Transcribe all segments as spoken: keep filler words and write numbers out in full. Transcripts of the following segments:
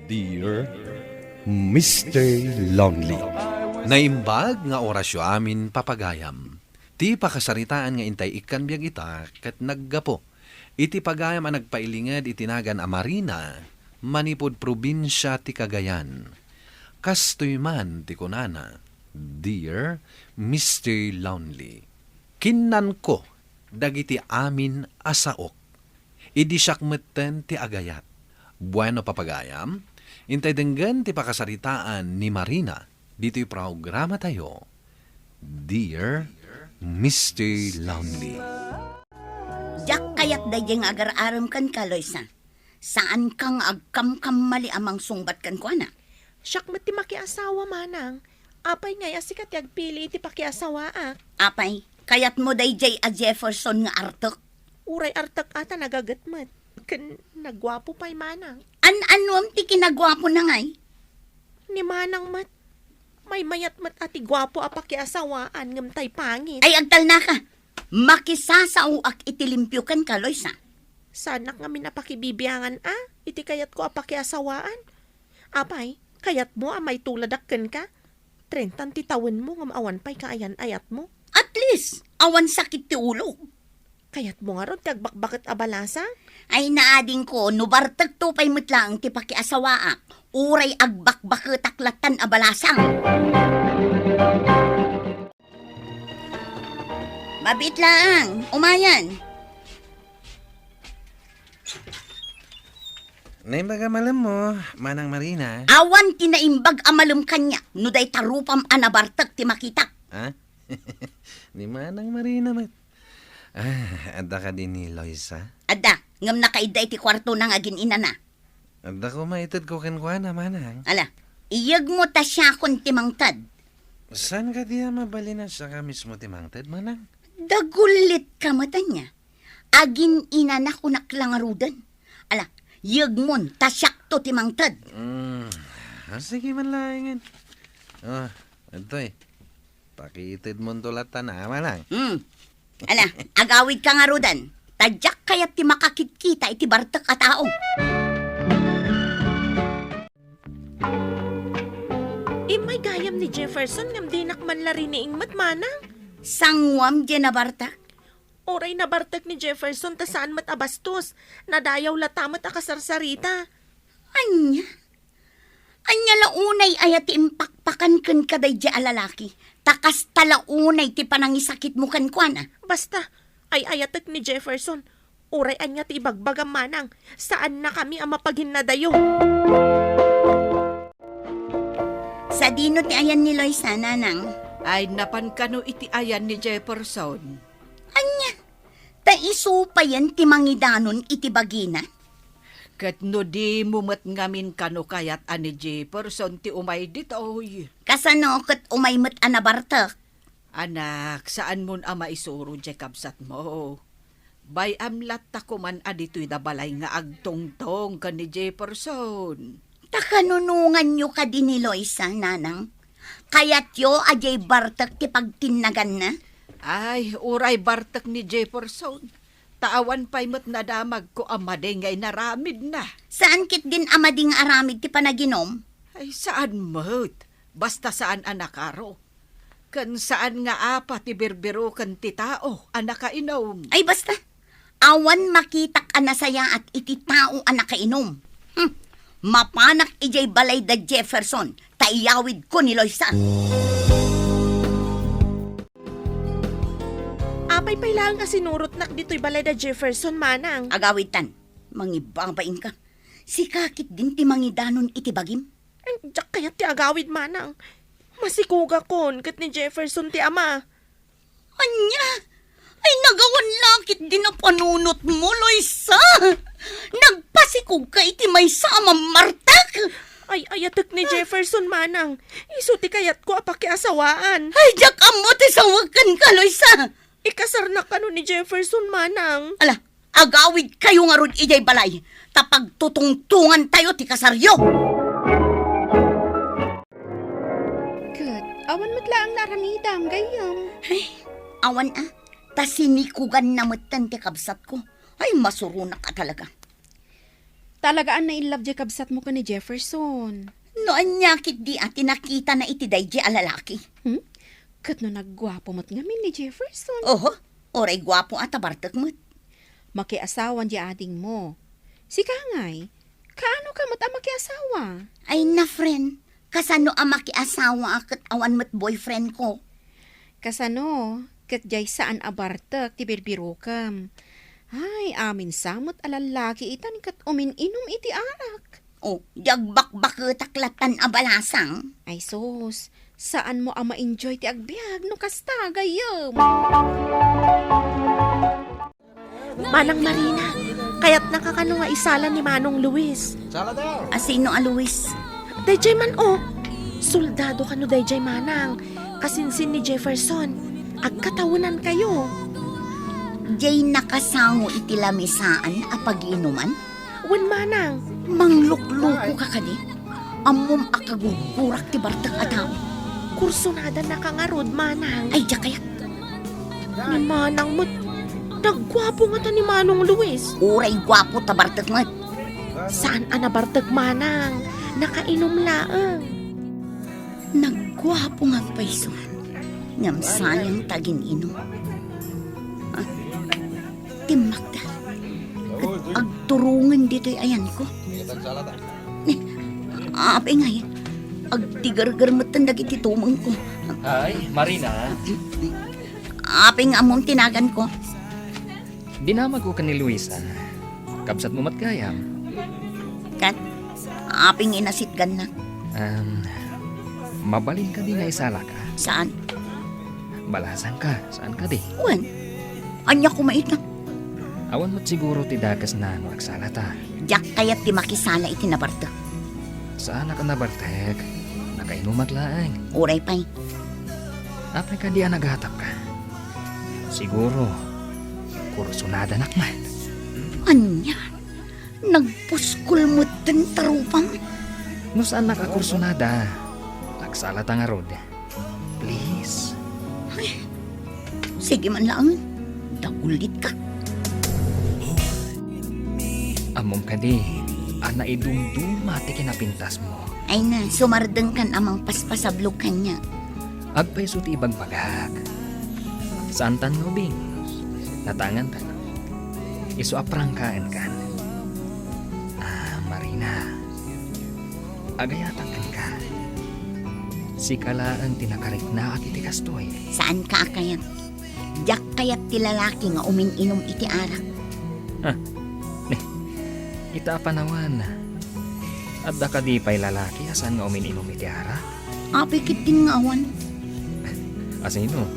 Dear Mister Lonely. Naimbag nga orasyo amin, papagayam. Ti pakasaritaan nga intay ikkan biag ita ket naggapu iti pagayam a nagpailinged iti nagan a Marina manipud probinsia ti Cagayan. Kastoy man ti kunana, "Dear Mister Lonely, kinnanko dagiti amin a saok. Idi siak metten ti agayat." Bueno, papagayam, intay denggen ti pakasaritaan ni Marina ditoy programatayo, Dear Mister Lonely. Diak kayat daydiay nga agar-arem kenka, Loisa. Saanka nga agkamkammali a mangsungbat kenkuana. Siak met ti makiasawa, manang. Apay ngay a sika ti agpili iti pakiasawaak? Apay, kayatmo daydiay a Jefferson nga artek? Uray artek a ta nagaget met. Ken nagguapo pay, manang. An-anuam ti kinaguapona ngay? Ni manang met. Maymayat met a ti guapo a pakiasawaan ngem tay pangit. Ay, agtalnaka! Makisasaoak iti limpio kenka, Loisa. Saanak ngamin a pakibibiangan a iti kayatko a pakiasawaan. Apay, kayatmo a maituladak kenka? Trentan ti tawenmo ngem awan pay kaayan-ayatmo. At least, awan sakit ti ulok. Kayatmo ngarud ti agbakbaket a balasang? Ay, naadingko, no bartekto pay met laeng ti pakiasawaak, uray agbakbaketak lattan a balasang. Mabiit laeng, umayan. Naimbag a malemmo, Manang Marina. Awan ti naimbag a malem kaniak no dayta rupam a nabartek ti makitak. Ha? Ni Manang Marina met. Ah, adda kadi ni Loisa? Adda, ngem nakaidda iti kuartona nga agin-inana. Adda koma, itedko kenkuana, Manang. Ala, iyegmo ta siakon ti mangted. Saan kadi a mabalin a siaka mismo ti mangted, Manang? Dagullitka met ania. Agin-inana kunak la ngaruden. Ala, iyegmon ta siakto ti mangted. Mm, ah, sige man laengen. Oh, adtoy. Pakiitedmonto lattan a, Manang. Hmm. Ala, agawidka ngaruden. Ta diak kayat ti makakitkita iti bartek a tao. Immay gayam ni Jefferson ngem dinak man la riniing met, Manang. Sanguam diay nabartek? Uray nabartek ni Jefferson ta saan met a bastos. Nadayaw latta met a kasarsarita. Ania? Ania la unay aya ti impakpakan kenka daydiay a lalaki? Ta kasta la unay ti panangisakitmo kenkuana. Basta, ay-ayatek ni Jefferson. Uray ania ti ibagbagam, Manang, saannakami a mapaginnadayo. Sadino ti ayan ni Loisa, Nanang? Ay, napan kano iti ayan ni Jefferson? Ania? Ta isu payen ti mangidanon iti bagina? Ket no dimo met ngamin kano kayat a ni Jefferson ti umay ditoy? Kasano ket umay met a nabartek? Anak, saanmon a maisuro diay kabsatmo. Bay-am latta koman a ditoy da balay nga agtungtong ken ni Jefferson. Ta kanunonganyo kadi ni Loisa, Nanang? Kayatyo a diay bartek ti pagtinnaganna? Ay, uray bartek ni Jefferson. Ta awan pay met nadamagko a madi nga inaramidna. Saan ketdin a madi nga aramid ti panaginum? Ay, saan met. Basta saan a nakaro. Ken saan nga apa ti birbiroken ti tao a nakainum. Ay, basta. Awan makitak a nasayaat iti tao a nakainum. Hmm. Mapanak idiay balay da Jefferson, ta iyawidko ni Loisa. Apay pay laeng a sinurotnak ditoy balay da Jefferson, Manang? Agawidtan, mangibabainka. Sika ketdin ti mangidanon iti bagim. Ay, diak kayat ti agawid, Manang. Masikogakon ket ni Jefferson ti ama. Ania? Ay, nagawan la ketdin a panunotmo, Loisa! Nagpasikogka iti maysa a mammartek! Ay-ayatek ni Jefferson, Manang. Isu ti kayatko a pakiasawaan. Ay, diak ammo ti sawek kenka, Loisa! Ikasarnak kano ni Jefferson, Manang? Ala, agawidkayo ngarud idiay balay, ta pagtutungtongantayo ti kasaryo. Ket awan met laeng naaramidam, gayyem. Ay, awan a, ta sinikoganna metten ti kabsatko. Ay, masuronak a talaga. Talagaan na in love diay kabsatmo ken ni Jefferson. No ania ketdi a ti nakitana iti daydiay a lalaki? Hmm? Ket no nagguapo met ngamin ni Jefferson? Oho, uray guapo a tabartek met. Makiasawan diay adingmo. Sika ngay, kaano ka met a makiasawa? Ay na, friend, kasano a makiasawa a ket awan met boyfriend ko? Kasano, ket diay saan a bartek ti birbirokem. Ay, amin sa met a lallaki itan ket umin-inum iti arak. Oh, di agbakbaketak latan a balasang. Ay sus, saanmo a ma-enjoy ti agbiag no kasta, gayyem. Manang Marina, kayatnaka kano nga isala ni Manong Luis? Sala daw. A sino a Luis? Daydiay man, oh. Soldado kano daydiay, manang. Kasinsin ni Jefferson. Agkatawenankayo. Diay nakasango iti lamisaan a pagiinuman? Wen, manang. Manglukluko ka kadi? Ammom a kagurgurak ti bartek a tao. Kursunada na ka ngarud, manang. Ay, diak kayat. Ni manang met, nagguapo ngata ni Manong Luis. Uray guapo ta bartek met. Saan a nabartek, manang. Nakainum laeng. Nagguapo nga agpayso. Ngem sayang ta agin-inum. Ah, timmakda. Ket agturongen ditoy ayanko. Ni, apay ngay, agtigerger metten dagiti tumengko. Ay, Marina. Apay nga ammom ti naganko? Dinamagko ken ni Luisa. Kabsatmo met gayam. Ket, apay nga inasitgannak? Em, mabalin kadi nga isalaka? Saan? Balasangka, saan kadi? Wen. Ania koma ita? Awan met siguro ti dakesna no agsalata. Diak kayat ti makisala iti nabartek. Saanak a nabartek. Nakainumak laeng. Uray pay. Apay kadi a nagatapka? Siguro, kursunadanak met. Ania? Nagpuskol metten ta rupam? No saannak a kursunada, agsalata ngarud. Please. Ay, sige man laeng. Dagulitka. Ammom kadi a naidumduma ti kinapintasmo? Ay na, sumardengkan a mangpaspasablog kaniak. Agpayso ti ibagbagak. Saantan nga ubing. Natangantan. Isu a prangkaenkan. Ah, Marina. Agayatak kenka. Sika laeng ti nakariknaak iti kastoy. Saanka a kayat? Diak kayat ti lalaki nga umin-inum iti arak. Ah, ni, ita a panawen, adda kadi pay lalaki a saan nga umin-inum iti arak? Apay ketdin nga awan? Asino?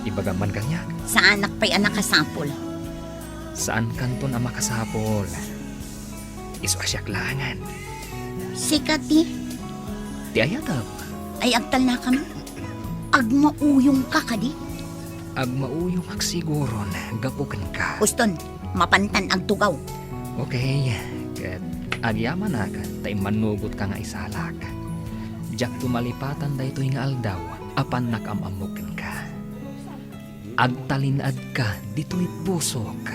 Ibagam man kaniak. Saanak pay a nakasapul. Saankanton a makasapul. Isu a siak laengen. Sika ti? Ti ayatem. Ay, agtalnakam? Agmauyongka kadi? Agmauyongak siguron gapu kenka. Uston, mapantan agtugaw. Okay, ket agyamanak ta immannugotka nga isalak. Diakto malipatan daytoy nga aldaw a pannak am-ammok kenka. Agtalin-adka ditoy pusok.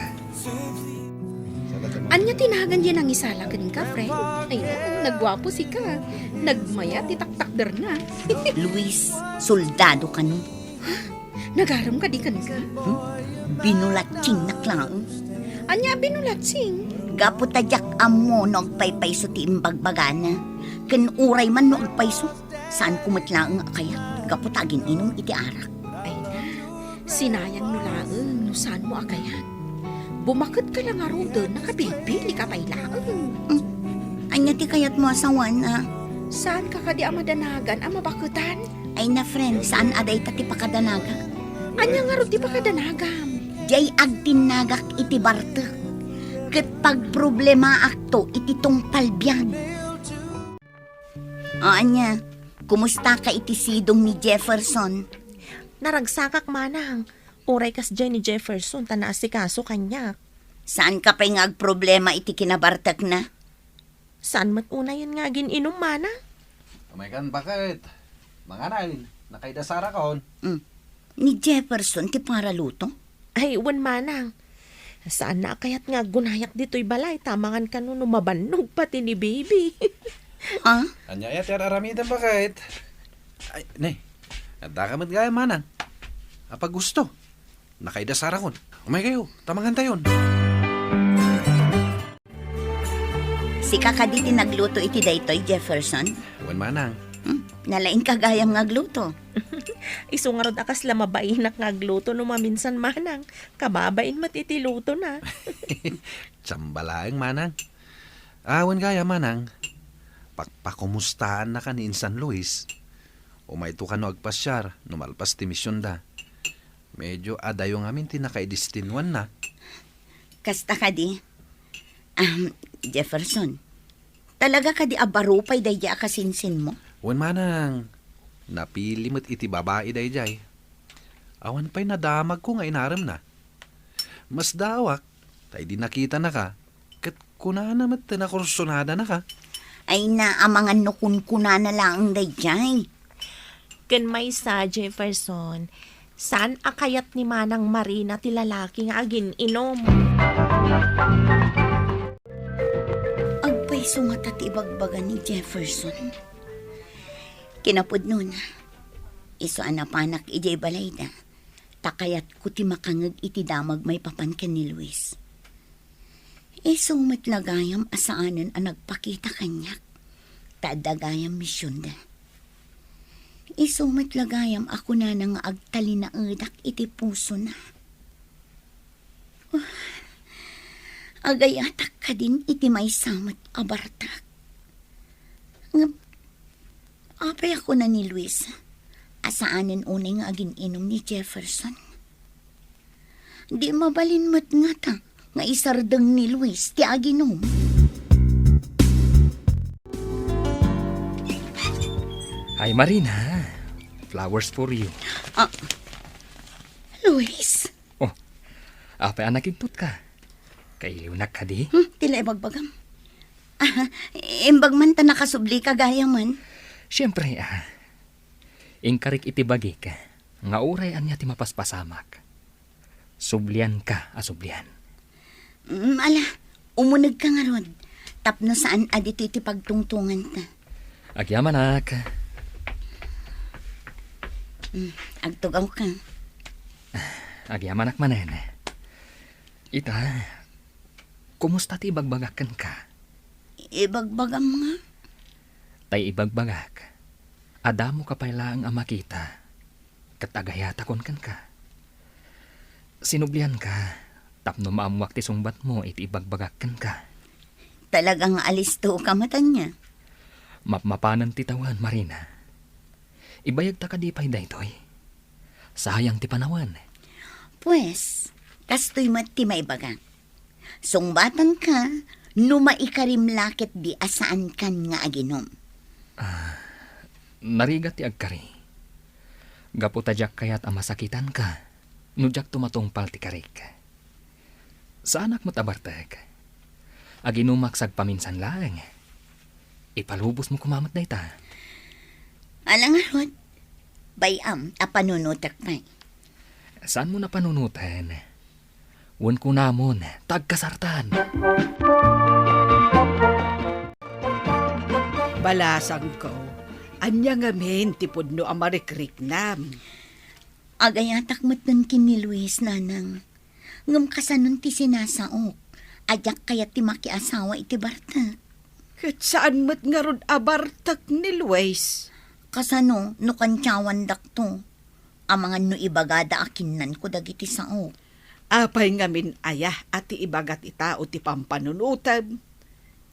Ania ti nagan diay nangisala kenka, friend? Ay, nagguapo sika. Nagmayat ti taktakderna. Luis, soldado kano. Nagarem kadi kenka? Hmm? Binulatsingnak laeng. Ania a binulatsing? Gapu ta diak ammo no agpaypayso ti imbagbagana. Ken uray man no agpayso, saanko met laeng a kayat gapu ta agin-inum iti arak. Ay na, sinayangno laeng no saanmo a kayat. Bumaketka la ngaruden, nakabilbilika pay laeng. Hmm. Ania ti kayatmo a sawana? Saanka kadi a madanagan a mabaketan? Ay na, friend, saan a dayta ti pakadanagak. Ania ngarud ti pakadanagam? Diay agtinnagak iti bartek. Ket pagproblemaakto iti tungpal biag. O, ania, kumustaka iti sidong ni Jefferson? Naragsakak, manang. Uray kasdiay ni Jefferson ta naasikaso kaniak. Saanka pay nga agproblema iti kinabartekna? Saan met unayen nga agin-inum, manang? Umaykan, baket. Mangan, nakaida Sara kon. Mm. Ni Jefferson ti paraluto? Ay, wen, manang. Saanna a kayat nga aggunayak ditoy balay, ta amangan kano no mabannog pati ni baby. Ha? Ania aya ti ar-aramidem, baket? Ay, ne. Adda ka met gayam, manang. Apay gusto? Nakaida sarakon. Umay kayo, ta mangantayon. Sika kadi ti nagluto iti daytoy, Jefferson? Wen, manang. Hmm, nalaing ka gayam nga agluto. Isu ngarud a kasla mabainak nga agluto no maminsan, manang. Kababain met iti lutona. Samba laeng, manang. Ah, wen gayam, manang. Pakpakumustaannaka ni Insan Luis. Umayto kano agpasiar no malpas ti misionda. Medyo adayo ngamin ti nakaidestinuanna. Kasta kadi? Ahem, Jefferson, talaga kadi a baro pay daydiay a kasinsinmo? Wen, manang, napili met iti babai daydiay. Awan pay nadamagko nga inaremna. Masdaawak, ta idi nakitanaka, ket kunana met ti nakursonadanaka. Ay, naamangan no kunkunana laeng daydiay. Ken maysa, Jefferson, saan a kayat ni Manang Marina ti lalaki nga agin-inom. Agpayso ngata ti ibagbaga ni Jefferson. Kinapudnona, isu a napanak idiay balayda, ta kayatko ti makangeg iti damag maipapan ken ni Luis. Isu met la gayam a saanen a nagpakita kaniak, ta adda gayam misionda. Isu met la gayam a kunana nga agtalinaedak iti pusona. Agayatak kadin iti maysa met a bartak. Ngem, apay a kuna ni Luis a saanen unay nga agin-inom ni Jefferson? Di mabalin met ngata nga isardeng ni Luis ti aginom. Hi, Marina. Flowers for you. Ah, Luis? Oh, apay a nakigtot ka? Kailiwnak kadi? Hmm, ti la ibagbagam. Ah, imbag man ta nakasubli ka gayamen. Siempre, ah. Inkarik iti bagik nga uray ania ti mapaspasamak, sublianka a sublian. Mm, ala, umunegka ngarud, tapno saan a ditoy ti pagtungtonganta. Agyamanak. Mm, agtugawka. Agyamanak manen. Ita, kumusta ti ibagbagak kenka? Ibagbagam nga? Tay ibagbagak, adamoka pay laeng a makita, ket agayatakon kenka. Sinublianka tapno maammoak ti sungbatmo iti ibagbagak kenka. Talaga nga alistoka met ania? Mapmapanen ti tawen, Marina. Ibayagta kadi pay daytoy? Sayang ti panawen. Pues, kastoy met ti maibagak. Sungbatanka no maikarim la ketdi a saankan nga aginom. Ah, narigat ti agkari. Gapu ta diak kayat a masakitanka no diakto matungpal ti karik. Saanak met a bartek. Aginumak sagpaminsan laeng. Ipalubosmo koma met dayta. Ala ngarud, bay-am a panunotek pay. Saanmo a panunoten? Wen kunamon, ta agkasartan. Balasangko, ania ngamin ti pudno a marikriknam? Agayatak metten ken ni Luis, nanang. Ngem kasanon ti sinasaok a diak kayat ti makiasawa iti bartek? Ket saan met ngarud a bartek ni Luis? Kasano no kantiawandakto? Amangan no ibagada a kinnanko dagiti saok. Apay ngamin aya a ti ibagat ita o ti pampanunotem?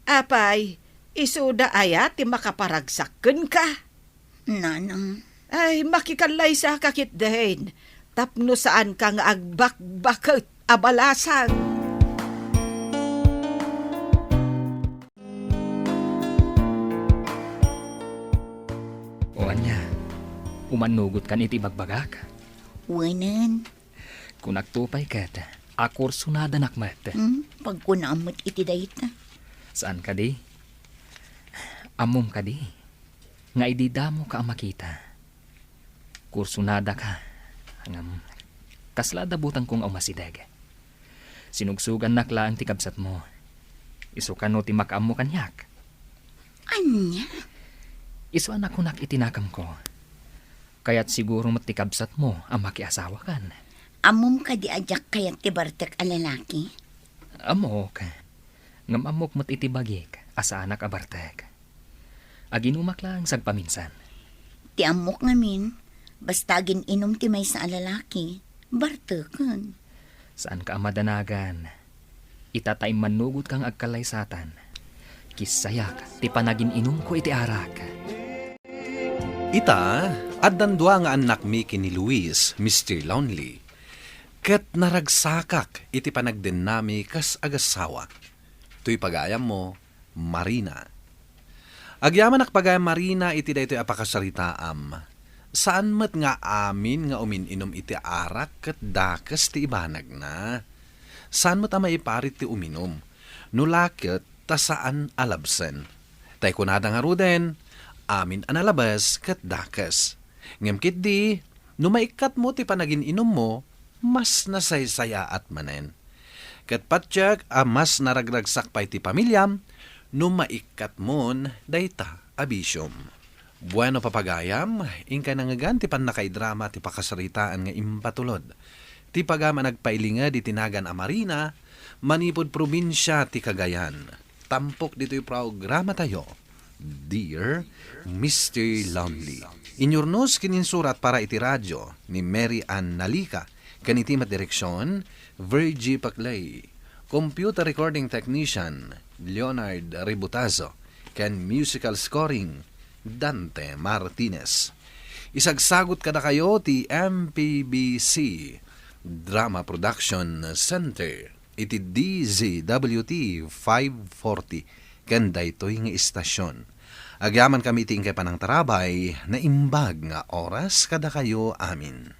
Apay, isuda aya ti makaparagsak kenka? Nanang. Ay, makikallaysaka ketdin, tapno saanka nga agbakbaket a balasang. O ania, umannugotkan iti ibagbagak? Wenen. Kunakto pay ket, akursonadanak met. Hmm, pagkunam met iti dayta. Saan kadi? Ammom kadi nga idi damoka a makita, kursonadaka, ngem kasla adda butangko nga umasideg. Sinugsugannak laeng ti kabsatmo. Isu kano ti makaammo kaniak. Ania? Isu a nakunak iti nakemko. Kayat siguro met ti kabsatmo a makiasawakan. Ammom kadi a diak kayat ti bartek a lalaki? Ammok. Ngem ammok met iti bagik a saanak a bartek. Aginumak laeng sagpaminsan. Ti ammok ngamin, basta agin-inum ti maysa a lalaki, barteken. Saanka a madanagan. Ita ta immannugotka nga agkallaysatan. Kissayak ti panagin-inumko iti arak. Ita, addan dua nga annakmi ken ni Luis, Mister Lonely. Ket naragsakak iti panagdennami kas agassawa. Toy pagayammo, Marina. Agyamanak pagayam Marina iti daytoy a pakasaritaam. Saan met nga amin nga umin-inum iti arak ket dakes ti ibanagna. Saan met a maiparit ti uminum. No la ket ta saan a labsen. Tay kunada ngaruden, amin a nalabes ket dakes. Ngem ketdi, no maikkatmo ti panagin-inummo, mas nasaysayaat manen. Ket patiek a mas naragragsak pay ti pamiliam no maikkatmon dayta a bisiom. Bueno, papagayam, inkay nangngegan ti pannakaidrama ti pakasaritaan nga impatulod. Ti pagayam a nagpailinged iti nagan a Marina, manipud probinsia ti Cagayan. Tampok ditoy programatayo, Dear Mister Lonely. Inyurnos ken insurat para iti radio ni Mary Ann Nalica, ken iti met direksion, Virgie Paclay. Computer recording technician, Leonard Ributazo, ken musical scoring, Dante Martinez. Isagsagut kadakayo ti M P B C Drama Production Center iti D Z W T five forty ken daytoy nga istasion. Agyamankami iti inkay panangtarabay, naimbag nga oras kadakayo amin.